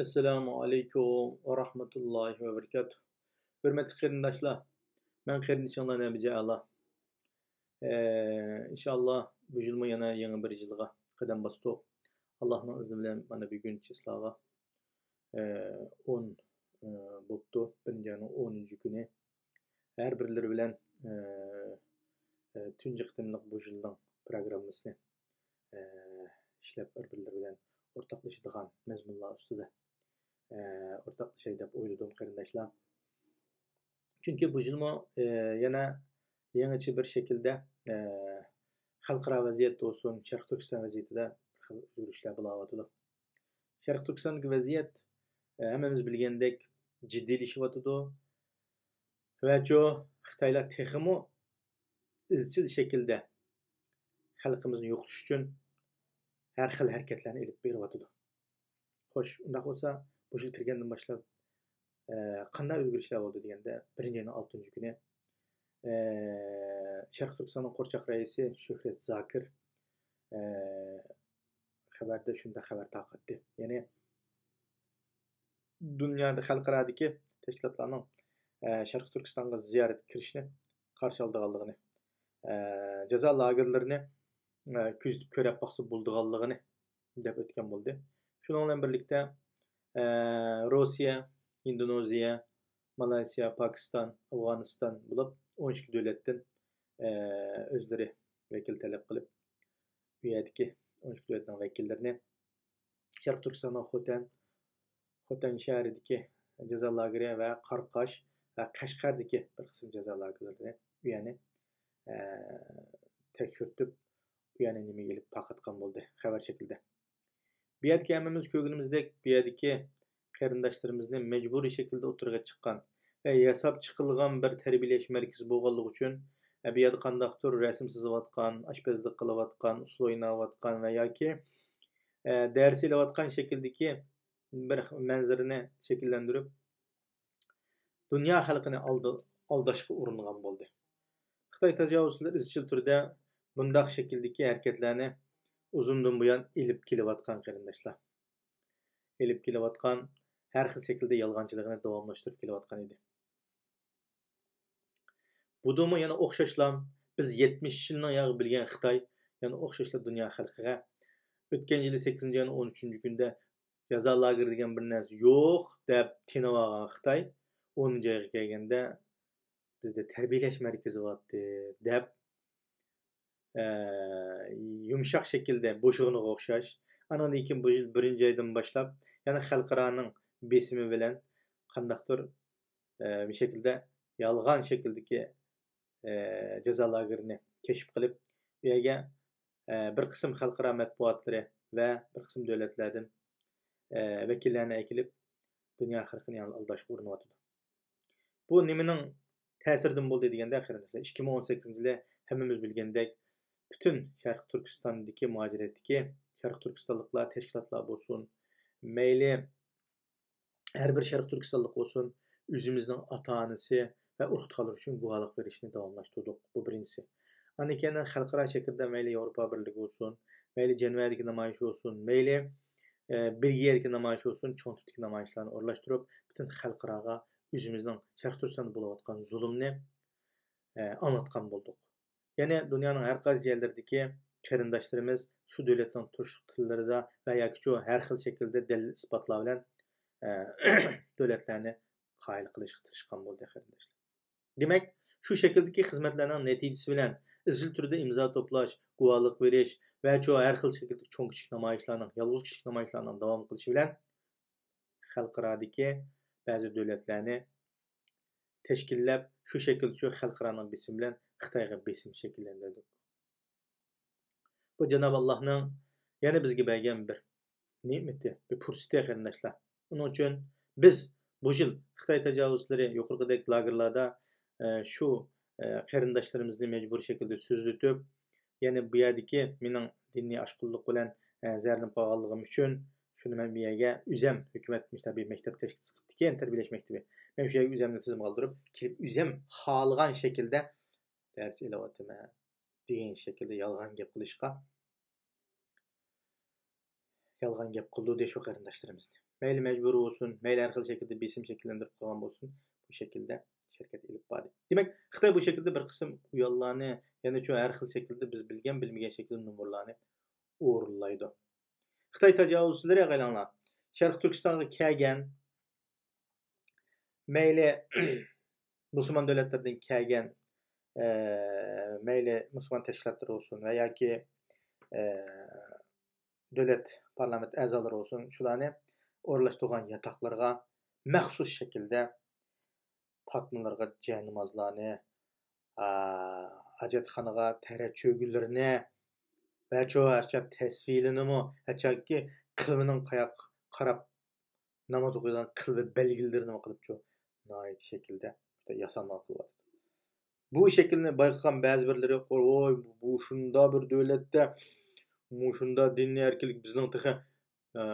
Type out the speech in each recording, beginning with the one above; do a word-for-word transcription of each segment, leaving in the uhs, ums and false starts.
ئەسسالامۇ ئەلەيكۇم ۋە رەھمەتۇللاھى ۋە بەرىكاتۇھ. ھۆرمەتلىك قېرىنداشلار، مەن قېرىندىشىڭلار نەبىجە ئەلا. ئە، ئىنشائاللا، بۇ يىلمۇ يەنە يېڭى بىر يىلغا قەدەم باستۇق. ئاللاھنىڭ ئىزنى بىلەن مانا بۈگۈن چىسلاغا، ئە، ئون، ئە، بوپتۇ. بىرىنچى ئاينىڭ ئونىنچى كۈنى. ھەر بىرلىرى بىلەن، ئە، ئە، تۇنجى قېتىملىق بۇ يىلنىڭ پروگراممىسىنى، ئە، ئىشلەپ، ھەر بىرلىرى بىلەن ئورتاقلىشىدىغان مەزمۇنلار ئۈستىدە، ئە، ئورتاقلىشاي دەپ ئويلىدىم، قېرىنداشلار. چۈنكى بۇ يىلمۇ، ئە، يەنە يېڭىچە بىر شەكىلدە، ئە، خەلقئارا ۋەزىيەتتە بولسۇن، شەرقىي تۈركىستان ۋەزىيىتىدە بىر خىل ئۆزگىرىشلەر بولاۋاتىدۇ. شەرقىي تۈركىستاندىكى ۋەزىيەت، ئە، ھەممىمىز بىلگەندەك جىددىيلىشىۋاتىدۇ. ۋەچۇ خىتايلار تېخىمۇ ئىزچىل شەكىلدە خەلقىمىزنى يوقىتىش ئۈچۈن ھەر خىل ھەرىكەتلەرنى ئېلىپ بېرىۋاتىدۇ. خوش، ئۇنداق بولسا، بۇ يىل كىرگەندىن باشلاپ، ئە، قانداق ئۆزگىرىشلەر بولدى دېگەندە، بىرىنچى ئاينىڭ ئالتىنچى كۈنى، ئە، شەرقىي تۈركىستاننىڭ قورچاق رەئىسى شۆھرەت زاكىر، ئە، خەۋەردە شۇنداق خەۋەر تارقاتتى. يەنى دۇنيادا، خەلقئارادىكى تەشكىلاتلارنىڭ، ئە، شەرقىي تۈركىستانغا زىيارەتكە كىرىشنى قارشى ئالىدىغانلىقىنى، ئە، جازا لاگېرلىرىنى، ئە، كۆزىتىپ كۆرۈپ باقسا بولىدىغانلىقىنى دەپ ئۆتكەن بولدى. شۇنىڭ بىلەن بىرلىكتە، ئە، روسىيە، ئىندونېزىيە، مالايسىيا، پاكىستان، ئافغانىستان بولۇپ ئون ئىككى دۆلەتتىن، ئە، ئۆزلىرى ۋەكىل تەلەپ قىلىپ، ئۇ يەردىكى ئون ئىككى دۆلەتنىڭ ۋەكىللىرىنى شەرقىي تۈركىستاننىڭ خوتەن، خوتەن شەھىرىدىكى جازا لاگېرى ۋە قاراقاش ۋە قەشقەردىكى بىر قىسىم جازا لاگېرلىرىنى، ئۇ يەرنى، ئە، تەكشۈرتۈپ، ئۇ يەرنى نېمىگە ئېلىپ تارقاتقان بولدى خەۋەر شەكلىدە. بۇ يەردىكى ھەممىمىز كۆرگىنىمىزدەك، بۇ يەردىكى قېرىنداشلىرىمىزنى مەجبۇرىي شەكىلدە ئوتتۇرىغا چىققان ۋە ياساپ چىقىلغان بىر تەربىيەلەش مەركىزى بولغانلىقى ئۈچۈن، ئە، بۇ يەردە قانداقتۇر رەسىم سىزىۋاتقان، ئاشپەزلىك قىلىۋاتقان، ئۇسسۇل ئويناۋاتقان ۋە ياكى، ئە، دەرس ئېلىۋاتقان شەكىلدىكى بىر مەنزىرىنى شەكىللەندۈرۈپ، دۇنيا خەلقىنى ئالدا-، ئالداشقا ئۇرۇنغان بولدى. خىتاي تاجاۋۇزچىلىرى ئىزچىل تۈردە بۇنداق شەكىلدىكى ھەرىكەتلەرنى ئۇزۇندىن بۇيان ئېلىپ كېلىۋاتقان، قېرىنداشلار. ئېلىپ كېلىۋاتقان، ھەر خىل شەكىلدە يالغانچىلىقىنى داۋاملاشتۇرۇپ كېلىۋاتقان ئىدى. بۇدۇمۇ يەنە ئوخشاشلا، بىز يەتمىش يىلنىڭ ياغى بىلگەن خىتاي، يەنە ئوخشاشلا دۇنيا خەلقىگە ئۆتكەن يىلى سەككىزىنچى ئاينىڭ ئون ئۈچىنچى كۈنىدە جازا لاگېرى دېگەن بىر نەرسە يوق دەپ تىنىۋالغان خىتاي، ئونىنچى ئايغا كەلگەندە بىزدە تەربىيەلەش مەركىزى بارتتى دەپ، ئە، يۇمشاق شەكىلدە بوشىغىنىغا ئوخشاش. ئانىڭدىن كېيىن بۇ يىل بىرىنچى ئايدىن باشلاپ يەنە خەلقئارانىڭ بېسىمى بىلەن قانداقتۇر، ئە، بىر شەكىلدە يالغان شەكىلدىكى، ئە، جازا لاگېرىنى كەشىپ قىلىپ، ئۇ يەرگە، ئە، بىر قىسىم خەلقئارا مەتبۇئاتلىرى ۋە بىر قىسىم دۆلەتلەردىن، ئە، ۋەكىللەرنى ئەكېلىپ، دۇنيا خەلقىنى يەنە ئالداشقا ئۇرۇنۇۋاتىدۇ. بۇ نېمىنىڭ تەسىرىدىن بولدى دېگەندە، قېرىنداشلار، ئىككى مىڭ ئون سەككىزىنچى يىلى ھەممىمىز بىلگەندەك، پۈتۈن شەرقىي تۈركىستاندىكى مۇھاجىرەتتىكى شەرقىي تۈركىستانلىقلار، تەشكىلاتلار بولسۇن، مەيلى ھەر بىر شەرقىي تۈركىستانلىق بولسۇن، ئۆزىمىزنىڭ ئاتا-ئانىسى ۋە ئۇرۇق-تۇغقانلىرى ئۈچۈن گۇۋاھلىق بېرىشنى داۋاملاشتۇردۇق. بۇ بىرىنچىسى. ئاندىن كېيىن خەلقئارا شەكىلدە مەيلى ياۋروپا بىرلىكى بولسۇن، مەيلى جەنۋەدىكى نامايىش بولسۇن، مەيلى، ئە، بېلگىيەدىكى نامايىش بولسۇن، چوڭ تىپتىكى نامايىشلارنى ئورۇنلاشتۇرۇپ، پۈتۈن خەلقئاراغا ئۆزىمىزنىڭ شەرقىي تۈركىستاندا بولۇۋاتقان زۇلۇمنى، ئە، ئاڭلاتقان بولدۇق. يەنى دۇنيانىڭ ھەر قايسى يەرلىرىدىكى قېرىنداشلىرىمىز شۇ دۆلەتنىڭ تۇرۇشلۇق تىللىرىدا ۋە ياكى شۇ ھەر خىل شەكىلدە دەلىل ئىسپاتلار بىلەن، ئە، دۆلەتلەرنى قايىل قىلىشقا تىرىشقان بولدى، قېرىنداشلار. دېمەك، شۇ شەكىلدىكى خىزمەتلەرنىڭ نەتىجىسى بىلەن ئىزچىل تۈردە ئىمزا توپلاش، گۇۋاھلىق بېرىش ۋە شۇ ھەر خىل شەكىلدىكى چوڭ كىچىك نامايىشلارنىڭ، يالغۇز كىشىلىك نامايىشلارنىڭ داۋام قىلىشى بىلەن خەلقئارادىكى بەزى دۆلەتلەرنى تەشكىللەپ، شۇ شەكىلدە شۇ خەلقئارانىڭ بېسىمى بىلەن خىتايغا بېسىم شەكىللەندۈردۇق. بۇ جانابى ئاللاھنىڭ يەنە بىزگە بەرگەن بىر نېمىتى، بىر پۇرسىتى، قېرىنداشلار. ئۇنىڭ ئۈچۈن بىز بۇ يىل خىتاي تاجاۋۇزچىلىرى يۇقىرىقىدەك لاگېرلاردا، ئە، شۇ، ئە، قېرىنداشلىرىمىزنى مەجبۇرىي شەكىلدە سۆزلىتىپ، يەنى بۇ يەردىكى مېنىڭ دىنىي ئاشقۇنلۇق بىلەن، ئە، زەھەرلىنىپ قالغانلىقىم ئۈچۈن، شۇنى مەن بۇ يەرگە ئۆزەم، ھۆكۈمەت مۇشۇنداق بىر مەكتەپ تەشكىل قىلىپتىكەن، تەربىيەلەش مەكتىپى. مەن شۇ يەرگە ئۆزەمنى تىزىمغا ئالدۇرۇپ كېلىپ، ئۆزەم خالىغان شەكىلدە دەرس ئېلىۋاتىمەن دېگەن شەكىلدە يالغان گەپ قىلىشقا، يالغان گەپ قىلدۇردى شۇ قېرىنداشلىرىمىزنى. مەيلى مەجبۇرىي بولسۇن، مەيلى ھەر خىل شەكىلدە بېسىم شەكىللەندۈرۈپ قىلغان بولسۇن، بۇ شەكىلدە ھەرىكەت ئېلىپ باردى. دېمەك، خىتاي بۇ شەكىلدە بىر قىسىم ئۇياللارنى، يەنە شۇ ھەر خىل شەكىلدە بىز بىلگەن، بىلمىگەن شەكىلدە نومۇرلارنى ئورۇنلايدۇ. خىتاي تاجاۋۇزچىلىرى، قاراڭلار، شەرقىي تۈركىستانغا كەلگەن، مەيلى مۇسۇلمان دۆلەتلىرىدىن كەلگەن، ئە، مەيلى مۇسۇلمان تەشكىلاتلىرى بولسۇن ۋە ياكى، ئە، دۆلەت پارلامېنت ئەزالىرى بولسۇن، شۇلارنى ئورۇنلاشتۇرغان ياتاقلىرىغا مەخسۇس شەكىلدە تارتمىلىرىغا جاينامازلارنى، ئا، ھاجەتخانىغا تەرەت چۆگىلىرىنى ۋە شۇ ھەرچە تەسۋىلىنىمۇ، ھەرچاكى قىبلىنىڭ قاياققا قاراپ ناماز ئوقۇيدىغان قىبلە بەلگىلىرىنىمۇ قىلىپچۇ، ناھايىتى شەكىلدە ياسانما قىلىۋاتىدۇ. بۇ شەكىلنى بايقىغان بەزى بىرلىرى، ۋوي، بۇ شۇنداق بىر دۆلەتتە مۇشۇنداق دىنىي ئەركىنلىك، بىزنىڭ تېخى، ئە،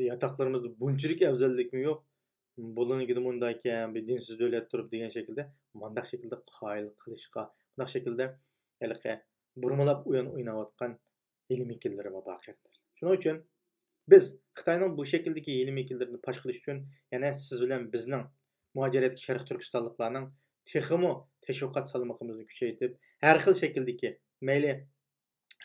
ياتاقلىرىمىزدا بۇنچىلىك ئەۋزەللىكمۇ يوق. بۇلارنىڭكىدە مۇنداكەن، بىر دىنسىز دۆلەت تۇرۇپ دېگەن شەكىلدە، مۇنداق شەكىلدە قايىل قىلىشقا، مۇنداق شەكىلدە ھېلىقى بۇرمىلاپ ئويۇن ئويناۋاتقان ھىيلە-مىكىرلىرىمۇ بار، قېرىنداشلار. شۇنىڭ ئۈچۈن بىز خىتاينىڭ بۇ شەكىلدىكى ھىيلە-مىكىرلىرىنى پاش قىلىش ئۈچۈن يەنە سىز بىلەن بىزنىڭ مۇھاجىرەتتىكى شەرقىي تۈركىستانلىقلارنىڭ تېخىمۇ تەشۋىقات سالمىقىمىزنى كۈچەيتىپ، ھەر خىل شەكىلدىكى، مەيلى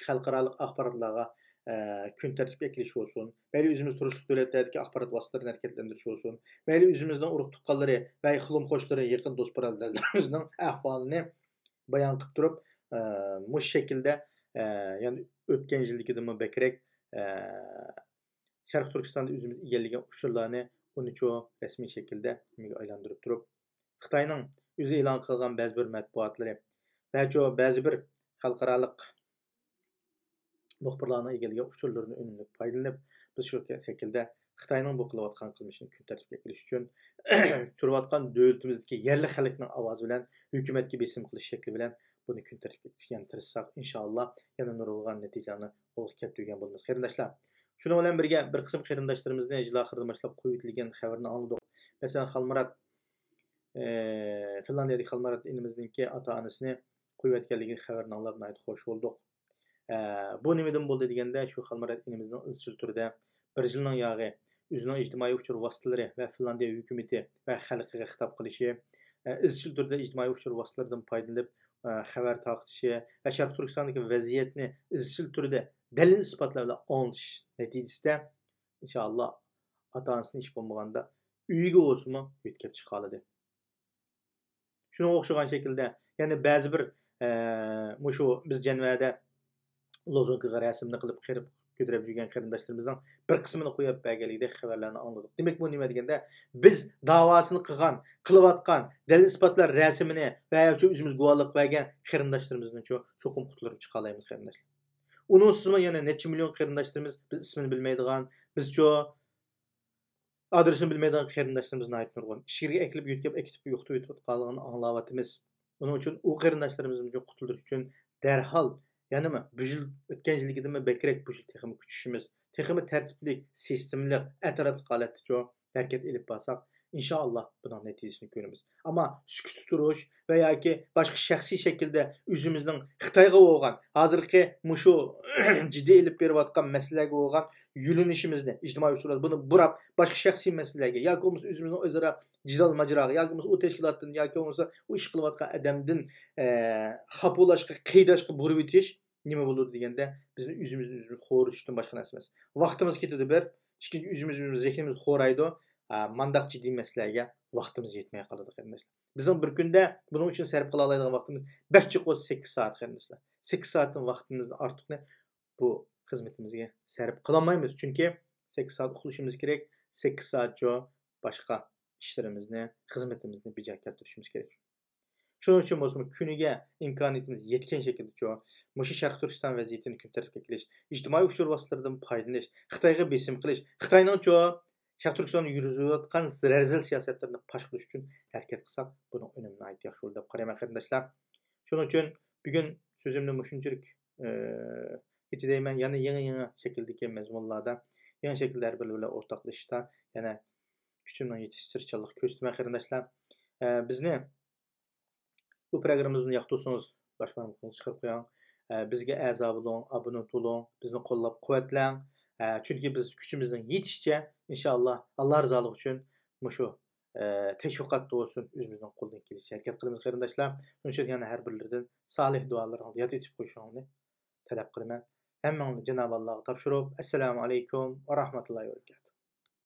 خەلقئارالىق ئاخباراتلارغا، ئە، كۈن تەرتىپكە ئەكېلىش بولسۇن، مەيلى ئۆزىمىز تۇرۇشلۇق دۆلەتلەردىكى ئاخبارات ۋاسىتىلىرىنى ھەرىكەتلەندۈرۈش بولسۇن، مەيلى ئۆزىمىزنىڭ ئۇرۇق-تۇغقانلىرى ۋە يېقىن دوست-بۇرادەرلىرىمىزنىڭ ئەھۋالىنى بايان قىلىپ تۇرۇپ، ئە، مۇشۇ شەكىلدە، ئە، يەنى ئۆتكەن يىلدىكىدىنمۇ بەكرەك، ئە، شەرقىي تۈركىستاندا ئۆزىمىز ئىگىلىگەن ئۇچۇرلارنى ئۇنىچۇ رەسمىي شەكىلدە نېمىگە ئايلاندۇرۇپ تۇرۇپ، خىتاينىڭ ئۆزى ئېلان قىلغان بەزى بىر مەتبۇئاتلىرى ۋە شۇ بەزى بىر خەلقئارالىق مۇخبىرلارنىڭ ئىگىلىگەن ئۇچۇرلىرىدىن ئۈنۈملۈك پايدىلىنىپ، بىز شۇ شەكىلدە خىتاينىڭ بۇ قىلىۋاتقان قىلمىشىنى كۈن تەرتىپكە ئەكېلىش ئۈچۈن تۇرۇۋاتقان دۆلىتىمىزدىكى يەرلىك خەلقنىڭ ئاۋازى بىلەن ھۆكۈمەتكە بېسىم قىلىش شەكلى بىلەن بۇنى كۈن تەرتىپكە ئەكېلىشكە تىرىشساق، ئىنشائاللا، يەنە نۇرغۇنلىغان نەتىجىلەرنى قولغا كەلتۈرگەن بولىمىز، قېرىنداشلار. شۇنىڭ بىلەن بىرگە، بىر قىسىم قېرىنداشلىرىمىزنى يىل ئاخىرىدىن باشلاپ قويۇۋېتىلگەن خەۋەرنى ئاڭلىدۇق. مەسىلەن، خالمۇرات، ئى، فىنلاندىيەدىكى خالمۇرات ئىنىمىزنىڭكى ئاتا-ئانىسىنى قويۇۋەتكەنلىكىنى خەۋەرنى ئاڭلاپ ناھايىتى خوش بولدۇق. ئە، بۇ نېمىدىن بولدى دېگەندە، شۇ خالمۇرات ئىنىمىزنىڭ ئىزچىل تۈردە بىر يىلنىڭ ياغى ئۆزىنىڭ ئىجتىمائىي ئۇچۇر ۋاسىتىلىرى ۋە فىنلاندىيە ھۆكۈمىتى ۋە خەلقىگە خىتاب قىلىشى، ئە، ئىزچىل تۈردە ئىجتىمائىي ئۇچۇر ۋاسىتىلىرىدىن پايدىلىنىپ، ئە، خەۋەر تارقىتىشى ۋە شەرقىي تۈركىستاندىكى ۋەزىيەتنى ئىزچىل تۈردە دەلىل-ئىسپاتلار بىلەن ئاڭلىتىش نەتىجىسىدە، ئىنشائاللا، ئاتا-ئانىسىنى ھېچ بولمىغاندا ئۆيىگە بولسىمۇ يۆتكەپ چىقالىدى. شۇنىڭغا ئوخشىغان شەكىلدە يەنە بەزى بىر، ئە، مۇشۇ بىز جەنۋەدە لوزۇنكىغا رەسىمنى قىلىپ، قېرىپ كۆتۈرۈپ يۈرگەن قېرىنداشلىرىمىزنىڭ بىر قىسمىنى قويۇپ بەرگەنلىكىدەك خەۋەرلەرنى ئاڭلىدۇق. دېمەك، بۇ نېمە دېگەندە، بىز داۋاسىنى قىلغان، قىلىۋاتقان دەلىل-ئىسپاتلار رەسىمىنى ۋە شۇ ئۆزىمىز گۇۋاھلىق بەرگەن قېرىنداشلىرىمىزنىچۇ چوقۇم قۇتۇلدۇرۇپ چىقالايمىز، قېرىنداشلار. ئۇنىڭسىزمۇ يەنە نەچچە مىليون قېرىنداشلىرىمىز، بىز ئىسمىنى بىلمەيدىغان، بىزچۇ ئادرېسىنى بىلمەيدىغان قېرىنداشلىرىمىز ناھايىتى نۇرغۇن. ئىچكىرىگە ئەكېلىپ يۆتكەپ ئەكېتىپ يوقىتىۋېتىۋاتقانلىقىنى ئاڭلاۋاتىمىز. ئۇنىڭ ئۈچۈن ئۇ قېرىنداشلىرىمىزنى قۇتۇلدۇرۇش ئۈچۈن دەرھال يەنىمۇ بۇ يىل، ئۆتكەن يىلىكىدىنمۇ بەكرەك بۇ يىل تېخىمۇ كۈچىشىمىز، تېخىمۇ تەرتىپلىك، سىستېمىلىق، ئەتراپلىق ھالەتتىچۇ ھەرىكەت ئېلىپ بارساق، ئىنشائاللا بۇنىڭ نەتىجىسىنى كۆرىمىز. ئەمما سۈكۈتتە تۇرۇش ۋە ياكى باشقا شەخسىي شەكىلدە ئۆزىمىزنىڭ خىتايغا بولغان، ھازىرقى مۇشۇ جىددىي ئېلىپ بېرىۋاتقان مەسىلىلەرگە بولغان يۆنىلىشىمىزنى، ئىجتىمائىي ئۇچۇرلار بۇنى بۇراپ، باشقا شەخسىي مەسىلىلەرگە ياكى بولمىسا ئۆزىمىزنىڭ ئۆزئارا جېدەل ماجىراغا ياكى بولمىسا ئۇ تەشكىلاتتىن ياكى بولمىسا ئۇ ئىش قىلىۋاتقان ئادەمدىن، ئە، خاپا بولۇشقا، قىينىلىشقا بۇرۇۋېتىش نېمە بولىدۇ دېگەندە، بىزنى ئۆزىمىزنى ئۆزىمىز خورىتىشتىن باشقا نەرسە ئەمەس. ۋاقتىمىز كېتىدۇ بىر، ئىككىنچى، ئۆزىمىز، ئۆزىمىز زېھنىمىز خورايدۇ. ئا، مانداق جىددىي مەسىلىلەرگە ۋاقتىمىز يەتمەي قالىدۇ، قېرىنداشلار. بىزنىڭ بىر كۈندە بۇنىڭ ئۈچۈن سەرپ قىلالايدىغان ۋاقتىمىز بەك جىق بولسا سەككىز سائەت، قېرىنداشلار. سەككىز سائەتتىن ۋاقتىمىزدىن ئارتۇقنى بۇ خىزمىتىمىزگە سەرپ قىلالمايمىز. چۈنكى سەككىز سائەت ئۇخلىشىمىز كېرەك، سەككىز سائەتچۇ باشقا ئىشلىرىمىزنى، خىزمىتىمىزنى بىجا كەلتۈرۈشىمىز كېرەك. شۇنىڭ ئۈچۈن بولسىمۇ كۈنىگە ئىمكانىيىتىمىز يەتكەن شەكىلدىچۇ، مۇشۇ شەرقىي تۈركىستان ۋەزىيىتىنى كۈن تەرتىپكە كېلىش، ئىجتىمائىي ئۇچۇر ۋاسىتىلىرىدىن پايدىلىنىش، خىتايغا بېسىم قىلىش، خىتاينىڭچۇ شەرقىي تۈركىستاندا يۈرگۈزۈۋاتقان رەزىل سىياسەتلىرىنى پاش قىلىش ئۈچۈن ھەرىكەت قىلساق، بۇنىڭ ئۈنۈمى ناھايىتى ياخشى بولىدۇ دەپ قارايمەن، قېرىنداشلار. شۇنىڭ ئۈچۈن بۈگۈن سۆزۈمنى مۇشۇنچىلىك، ئى، غىچە دەيمەن. يەنە يېڭى، يېڭى شەكىلدىكى مەزمۇنلاردا، يېڭى شەكىلدە ھەر بىرى بىلەن ئورتاقلىشىشتا يەنە كۈچۈمنىڭ يېتىشىچە تىرىشچانلىق كۆرسىتىمەن، قېرىنداشلار. ئە، بىزنى بۇ پروگراممىمىزنى ياقتۇرسىڭىز، باش بارمىقىڭىزنى چىقىرىپ قويۇڭ. ئە، بىزگە ئەزا بولۇڭ، ئابۇنە بولۇڭ، بىزنى قوللاپ قۇۋۋەتلەڭ. ئە، چۈنكى بىز كۈچىمىزنىڭ يېتىشىچە، ئىنشائاللا، ئاللا رىزالىقى ئۈچۈن مۇشۇ، ئە، تەشۋىقاتتا بولسۇن، ئۆزىمىزنىڭ قولىدىن كېلىشىچە ھەرىكەت قىلىمىز، قېرىنداشلار. شۇنىڭ ئۈچۈن يەنە ھەر بىرلىرىدىن سالىھ دۇئالىرىڭىزنى ياد ئېتىپ قويۇشۇڭىزنى تەلەپ قىلىمەن. ھەممىڭلارنى جانابى ئاللاغا تاپشۇرۇپ، ئەسسالامۇ ئەلەيكۇم ۋە رەھمەتۇللاھى ۋە بەرىكاتۇھ.